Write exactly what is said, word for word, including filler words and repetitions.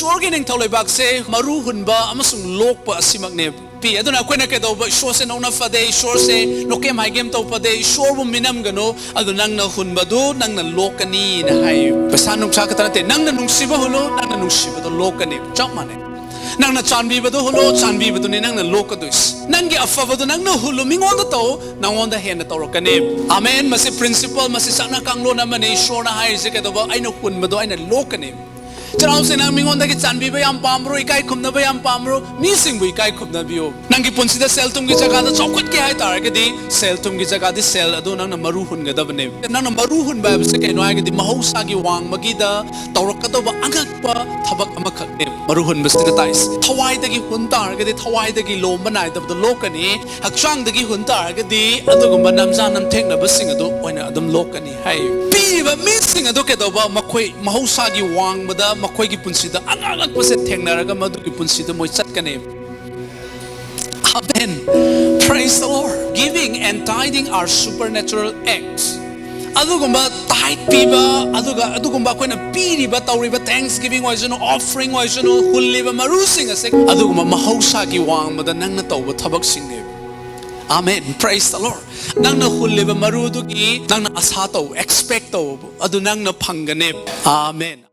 ꯏꯁꯣꯔꯒꯤ ꯅꯤꯡꯊꯧ ꯂꯩꯕꯥꯛꯁꯦ ꯃꯔꯨ ꯍꯨꯟꯕ ꯑꯃꯁꯨꯡ ꯂꯣꯛꯄ ꯑꯁꯤꯃꯛꯅꯦ꯫ ꯄꯤ꯫ ꯑꯗꯨꯅ ꯑꯩꯈꯣꯏꯅ ꯀꯩꯗꯧꯕ? ꯏꯁꯣꯔꯁꯦ ꯅꯧꯅ ꯐꯗꯦ, ꯏꯁꯣꯔꯁꯦ ꯂꯣꯀꯦꯝ ꯍꯥꯏꯒꯦꯝ ꯇꯧ ꯐꯗꯦ, ꯏꯁꯣꯔꯕꯨ ꯃꯤꯅꯝꯒꯅꯨ꯫ ꯑꯗꯨ ꯅꯪꯅ ꯍꯨꯟꯕꯗꯨ ꯅꯪꯅ ꯂꯣꯛꯀꯅꯤꯅ ꯍꯥꯏ꯫ ꯄꯩꯁꯥ ꯅꯨꯡꯁꯥ ꯈꯛꯇ ꯅꯠꯇꯦ, ꯅꯪꯅ ꯅꯨꯡꯁꯤꯕ ꯍꯨꯜꯂꯨ, ꯅꯪꯅ ꯅꯨꯡꯁꯤꯕꯗꯣ ꯂꯣꯛꯀꯅꯤ꯫ ꯆꯞ ꯃꯥꯟꯅꯩ꯫ ꯅꯪꯅ ꯆꯥꯟꯕꯤꯕꯗꯣ ꯍꯨꯜꯂꯨ, ꯆꯥꯟꯕꯤꯕꯗꯨꯅꯤ ꯅꯪꯅ ꯂꯣꯛꯀꯗꯣꯏꯁꯤ꯫ ꯅꯪꯒꯤ ꯑꯐꯕꯗꯣ ꯅꯪꯅ ꯍꯨꯜꯂꯨ, ꯃꯤꯉꯣꯟꯗ ꯇꯧ, ꯅꯪꯉꯣꯟꯗ ꯍꯦꯟꯅ ꯇꯧꯔꯛꯀꯅꯤ꯫ ꯑꯃꯦꯟ꯫ ꯃꯁꯤ ꯄ꯭ꯔꯤꯟꯁꯤꯄꯜ, ꯃꯁꯤ ꯆꯠꯅ ꯀꯥꯡꯂꯣꯟ ꯑꯃꯅꯤ꯫ ꯏꯁꯣꯔꯅ ꯍꯥꯏꯔꯤꯁꯦ ꯀꯩꯗꯧꯕ? ꯑꯩꯅ ꯍꯨꯟꯕꯗꯣ ꯑꯩꯅ ꯂꯣꯛꯀꯅꯤ꯫ ꯆꯩꯔꯥꯎꯁꯦ ꯅꯪ ꯃꯤꯉꯣꯟꯗꯒꯤ ꯆꯥꯟꯕꯤꯕ ꯌꯥꯝ ꯄꯥꯝꯕ꯭ꯔꯣ? ꯏꯀꯥꯏ ꯈꯨꯝꯅꯕ ꯌꯥꯝ ꯄꯥꯝꯕ꯭ꯔꯣ? ꯃꯤꯁꯤꯡꯕꯨ ꯏꯀꯥꯏ ꯈꯨꯝꯅꯕꯤꯌꯨ꯫ ꯅꯪꯒꯤ ꯄꯨꯟꯁꯤꯗ ꯁꯦꯜ ꯊꯨꯝꯒꯤ ꯖꯒꯥꯗ ꯆꯥꯎꯈꯠꯀꯦ ꯍꯥꯏꯇꯥꯔꯒꯗꯤ, ꯁꯦꯜ ꯊꯨꯝꯒꯤ ꯖꯒꯥꯗꯤ ꯁꯦꯜ ꯑꯗꯨ ꯅꯪꯅ ꯃꯔꯨ ꯍꯨꯟꯒꯗꯕꯅꯦ꯫ ꯅꯪꯅ ꯃꯔꯨ ꯍꯨꯟꯕ ꯍꯥꯏꯕꯁꯦ ꯀꯩꯅꯣ ꯍꯥꯏꯔꯒꯗꯤ, ꯃꯍꯧꯁꯥꯒꯤ ꯋꯥꯡꯃꯒꯤꯗ ꯇꯧꯔꯛꯀꯗꯧꯕ ꯑꯉꯛꯄ ꯊꯕꯛ ꯑꯃꯈꯛꯅꯦ꯫ ꯃꯔꯨ ꯍꯨꯟꯕꯁꯤꯅ ꯇꯥꯛꯏꯁꯦ, ꯊꯋꯥꯏꯗꯒꯤ ꯍꯨꯟ ꯇꯥꯔꯒꯗꯤ, ꯊꯋꯥꯏꯗꯒꯤ ꯂꯣꯝꯕ ꯅꯥꯏꯗꯕꯗ ꯂꯣꯛꯀꯅꯤ꯫ ꯍꯛꯆꯥꯡꯗꯒꯤ ꯍꯨꯟ ꯇꯥꯔꯒꯗꯤ, ꯑꯗꯨꯒꯨꯝꯕ ꯅꯝꯖꯥ ꯅꯝꯊꯦꯛꯅꯕꯁꯤꯡ ꯑꯗꯨ ꯑꯣꯏꯅ ꯑꯗꯨꯝ ꯂꯣꯛꯀꯅꯤ ꯍꯥꯏ꯫ ꯄꯤꯔꯤꯕ ꯃꯤꯁꯤꯡ ꯑꯗꯨ ꯀꯩꯗꯧꯕ? ꯃꯈꯣꯏ ꯃꯍꯧꯁꯥꯒꯤ ꯋꯥꯡꯃꯗ ꯃꯈꯣꯏꯒꯤ ꯄꯨꯟꯁꯤꯗ ꯑꯉꯛ ꯑꯉꯛꯄꯁꯦ ꯊꯦꯡꯅꯔꯒ ꯃꯗꯨꯒꯤ ꯄꯨꯟꯁꯤꯗ ꯃꯣꯏ ꯆꯠꯀꯅꯤ꯫ Amen. Praise the Lord. Giving and tithing are supernatural acts. ꯑꯗꯨꯒꯨꯝꯕ ꯇꯥꯏꯠ ꯄꯤꯕ, ꯑꯗꯨꯒ ꯑꯗꯨꯒꯨꯝꯕ ꯑꯩꯈꯣꯏꯅ ꯄꯤꯔꯤꯕ, ꯇꯧꯔꯤꯕ thanksgiving ꯑꯣꯏꯁꯅꯨ, offering ꯑꯣꯏꯁꯅꯨ, ꯍꯨꯜꯂꯤꯕ ꯃꯔꯨꯁꯤꯡ ꯑꯁꯦ ꯑꯗꯨꯒꯨꯝꯕ ꯃꯍꯧꯁꯥꯒꯤ ꯋꯥꯡꯃꯗ ꯅꯪꯅ ꯇꯧꯕ ꯊꯕꯛꯁꯤꯡꯅꯦꯕ꯫ Amen. Praise the Lord. ꯅꯪꯅ ꯍꯨꯜꯂꯤꯕ ꯃꯔꯨꯗꯨꯒꯤ ꯅꯪꯅ ꯑꯁꯥ ꯇꯧ, expect ꯇꯧ, ꯑꯗꯨ ꯅꯪꯅ ꯐꯪꯒꯅꯦꯕ꯫ Amen.